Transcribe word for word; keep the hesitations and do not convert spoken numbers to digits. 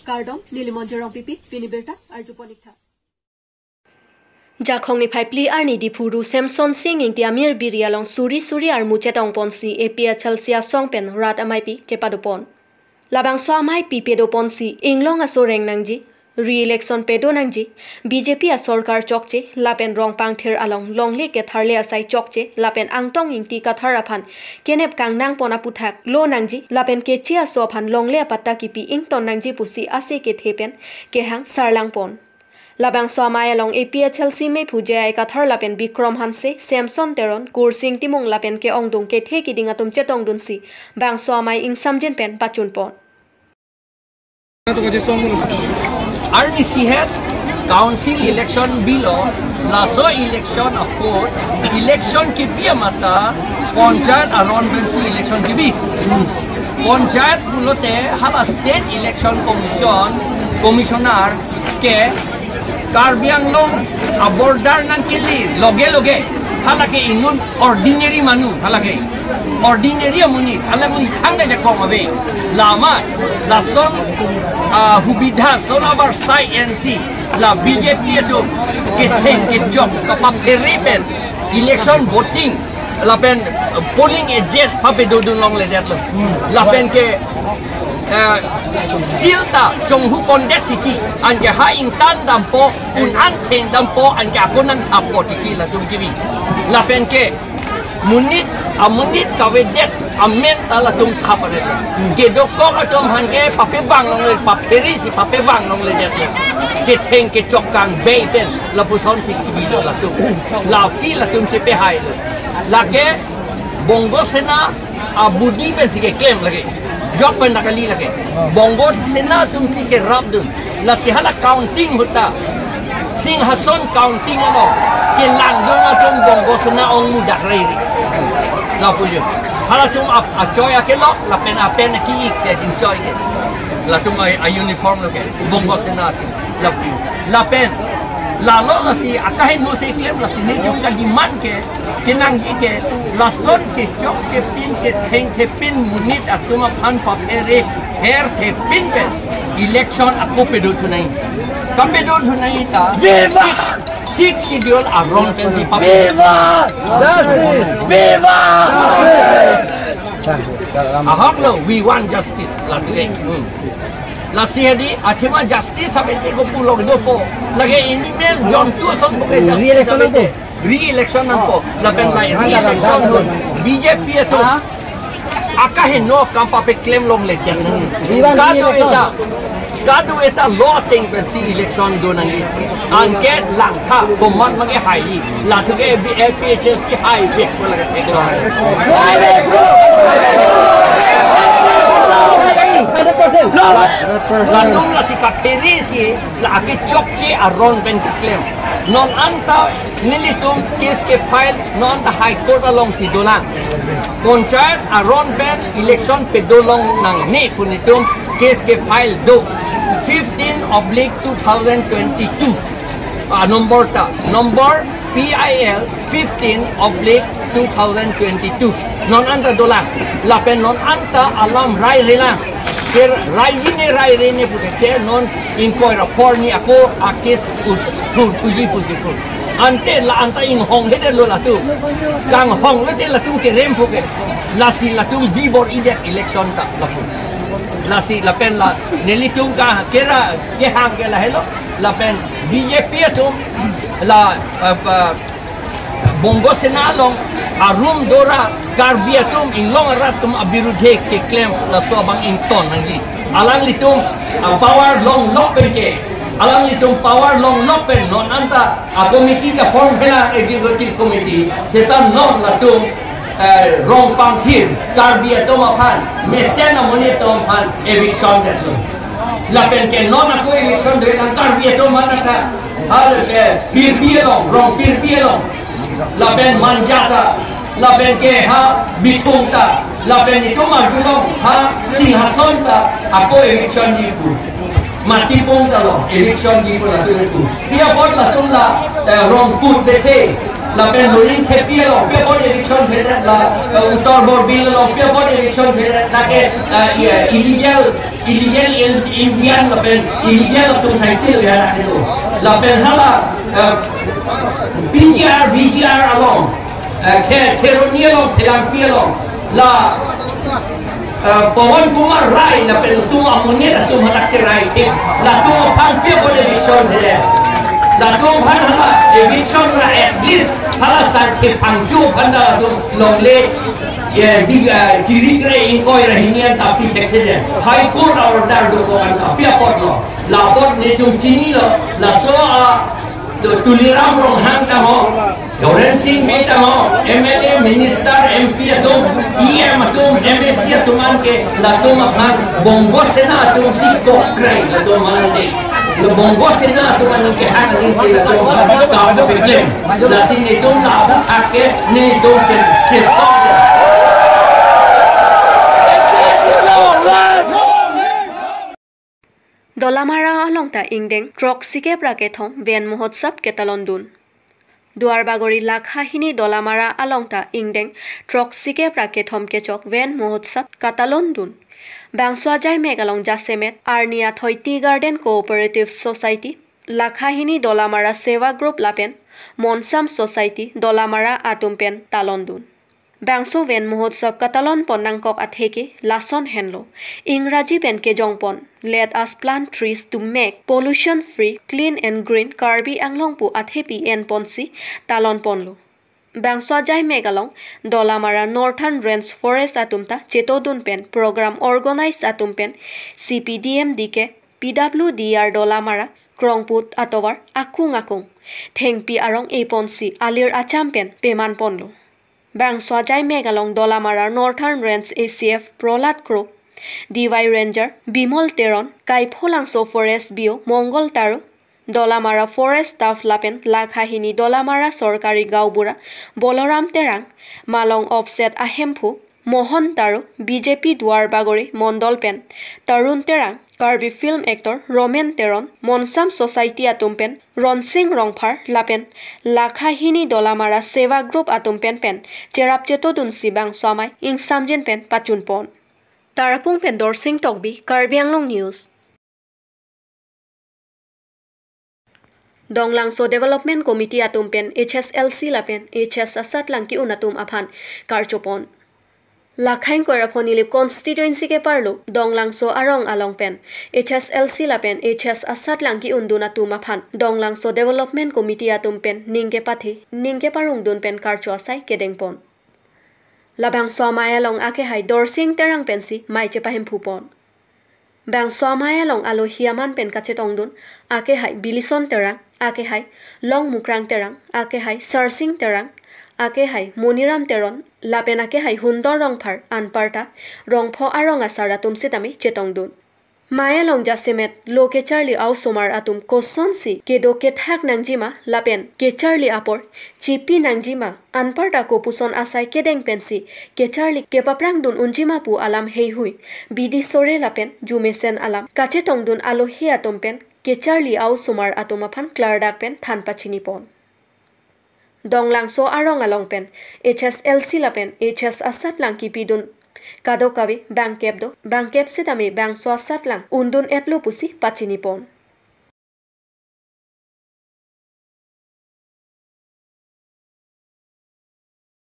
Kardom, neli Monjir Rongpipi, pini birta arjupon ik tha. Jakhong niphai phli arni Diphu Ru Semson Sing Ingti Amir Biri along suri suri armu chetong ponsi A P H L C asong pen rat ameipi kepado pon. Labangso ameipi pado ponsi inglong aso reng nangji, re-election pado nangji, B J P asorkar chokche, lapen Rongpangthir along longle ketharle asai chokche, lapen Angtong Ingti Kathar aphan kenep kangnang pon aputhak lo nangji, lapen keche aso aphan longle apatta kipi ington nangji pusi ase kethe pen kehang sarlang pon. Labangso amei along A P H L C meiphu J I Kathar lapen Bikrom Hanse, Semson Teron, Kursing Timung lapen ke-ongdung kethe kiding atum chetongdunsi bangso amei ingsamjin pen pachun pon. Arnisi het council election bilo, laso election apot election kipi amata panchayat aron pensi election kipi. Panchayat pulote hala State Election Commission, Commissioner ke Karbi Anglong a-border nangkele loge loge, halake inut ordinary manu, halake ordinary amonit, hala mo ithang na jakong ave. Lama, lason, ah, hubidha, son abar sai N C, la B J P atum ketheng kechok kapaphere pen election voting lapen polling agent papedo dun longledetlo. Lapen ke, eh, seal ta chonghu pondet titi, anke ha ingtan dampo, un an theng dampo, anke ako nangthappo titi latum kipi. Lapen ke monit, amonit kavedet amen ta latum thap aret. Kedokok atum aphan ke papevang longle, papherisi papevang longledetlo. Ketheng kechok kangbei pen lapusonsi kibilo latum. Lasi latum chepehailo. Lake Bongo Sena abudi pensi keklem lake. Jok pen ta kali lake. Bongo Sena atumsi kerapdun. Lasi hala counting ahut ta, Singhason counting along kelangdun atum Bongo Sena ong mudak rei rei. Lapu jo. Halatum ap-, achoi akelok, lapen apen aki-ik si achingchoi ke. Latum a, a-uniform lo ke. Bongo Sena atum. Lapu. Lapen lalo lasi akaheno si klem, lasi nelitum ka-demand ke, kenangji ke, lason chechok chepin chetheng thepin monit atum aphan paphere her thepin pen election ako pedo thunai. Kapedo thunai ta. Viva! Sixth Schedule aron pensi paphere. Viva! Justice! Viva! Ahok lo, we want justice. Lagi. Hmm. Lasi hadi, athema justice abe te ko pulo dopo. Lake animal jontu ason puke justice abe te. Re-election nangpo. Lapen lai re-election lo. B J P atum akaheno kam papeklem longle. Kado eta, kado eta lo ateng pensi election do nangji. Anke langtha komat mage haili. Latum ke A P H L C hai bek ko lake thek lo. Latum lasi kapherisi, la ake chokche aron pen keklem. Non anta nelitum case ke-file, non anta High Court alongsi dolang. Panchayat aron pen election pedo longnangne pu nelitum case ke-file do. Fifteen oblique two thousand twenty-two. Ah, number ta, number P I L fifteen oblique two thousand twenty-two. Non anta dolang. Lapen non anta alam rai relang. Ke raiji ne raire ne pute ke non ingkoi ra phor ni ako a-case u-, thu-, thuji pusi thu. Ante la anta inghong hede lo latum. Kanghong lote latum kerem puke. Lasi latum bibor-idet election ta lapu. Lasi lapen la nelitum ka kera kehang ke lahelo. Lapen B J P atum la, eh, pa, Bongo Sena along arum dora Karbi atum inglong arat atum abirudhe keklem laso abang ington nangji. Alanglitum, ah, power longlok pen ke. Alanglitum power longlok pen non anta a-committee ka-form pena executive committee. Seta non latum, eh, Rongpangthir Karbi atum aphan, mesen amonit atum aphan eviction detlo. Lapen ke non ako eviction dolang Karbi atum aphan anta. Hal ke Pirpi along, Rongpirpi along. Lapen Manja ta, lapen ke ha Bithung ta, lapen itum arjulong ha Singhason ta, ako eviction ji pu. Matipung ta lo, eviction ji pu latum pu. Pi apot latum la, eh, Rongkut Bethe, lapen Loringthepi along, pi apot eviction si la, eh, Uttar Borbil along, pi apot eviction si la, lake, eh, iya, illegal Illegal Indian lapen illegal atum saisi lo ya itu. Lapen hala, eh, P G R, V G R along, eh, Khe-, Kheroni along, Phelangpi along, la, eh, Pawan Kumar Rai lapen latum amonit atum halake Rai ke, latum aphan pi apot eviction he. Latum aphan hala eviction ra at least hala sangkhe pangju aphan ta latum longle, ye, bi, eh, chiri kre ingkoi ra hini an tapi thekthe. High Court order do ko an tapi apot lo. La apot netum chinilo, laso a, Tu-, Tuliram Ronghang ta ho, Doren Sing Bey ta ho, M L A, minister, M P atum, E M atum, M A C atum an ke latum aphan Bongo Sena atum si kokrai latum an ke. Lo Bongo Sena atum an ke hak ani si latum aphan kam peklem. Lasi netum la abu ake netum ke, ke song. Dolamara along ta ingdeng throksi kep ra kethom Ven Mahotsav ketalon dun. Duarbagori Lakha Hini Dolamara along ta ingdeng throksi kep ra kethom kechok Ven Mahotsav katalon dun. Bangso ajai mek along jasemet arni athoi Tea Garden Cooperative Society, Lakha Hini Dolamara Seva Group lapen Monsam Society Dolamara atum pen talon dun. Bangso Ven Mahotsav katalon pon nangkok atheke lason henlo. Ingraji pen kejong pon, "Let us plant trees to make pollution free, clean and green Karbi Anglong" pu athepi en ponsi talon ponlo. Bangso ajai mek along Dolamara Northern Range Forest atum ta chetodun pen program organize atum pen C P D M D K, P W D R Dolamara, krongput atovar akung akung thengpi arong e ponsi alir acham pen peman ponlo. Bangso ajai mek along Dolamara Northern Range A C F Prohlad Kro, D Y Ranger Bimol Teron, Kaipholangso Forest B O Mongol Taro, Dolamara Forest Staff lapen Lakha Hini Dolamara Sorkari Gaonbura Boloram Terang, Malong Offset Ahemphu Mohon Taro, B J P Duarbagori Mondol pen Tarun Terang, Karbi film actor Romen Teron, Monsam Society atum pen Ronsing Rongphar lapen Lakha Hini Dolamara Seva Group atum pen pen cherap chetodunsi bangso amei ingsamjin pen pachun pon. Tarapung pen Dorsing Tokbi, Karbi Anglong News. Donglangso Development Committee atum pen H S L C lapen H S asatlang ki-un atum aphan karcho pon. Lakhaing Koirapho Nilip constituency keparlo Donglangso arong along pen H S L C lapen H S asatlang ki-un dun atum aphan Donglangso Development Committee atum pen ning kepathe, ning keparong dun pen karcho asai kedeng pon. Labangso amei along akehai Dorsing Terang pensi mei chepahemphu pon. Bangso amei along alohi aman pen kachetong dun akehai Bilison Terang, akehai Longmukrang Terang, akehai Sarsing Terang, akehai Moniram Teron, lapen akehai Hundor Rongphar anparta Rongpho arong asar atum sitame chetong dun. Mei along jasemet lo kecharli a-osomar atum kosonsi kedo kethak nangjima lapen kecharli apor chepi nangjima anparta kopuson asai kedeng pensi kecharli kepaprang dun unjima pu alam heihui bidi sore lapen jumesen alam kachetong dun alohi atum pen kecharli a-osomar atum aphan klardak pen than pachini pon. Donglangso arong along pen H S L C lapen H S asatlang kipi dun kadokave bangkep do, bangkep sitame bangso asatlang undun etlo pusi pachini pon.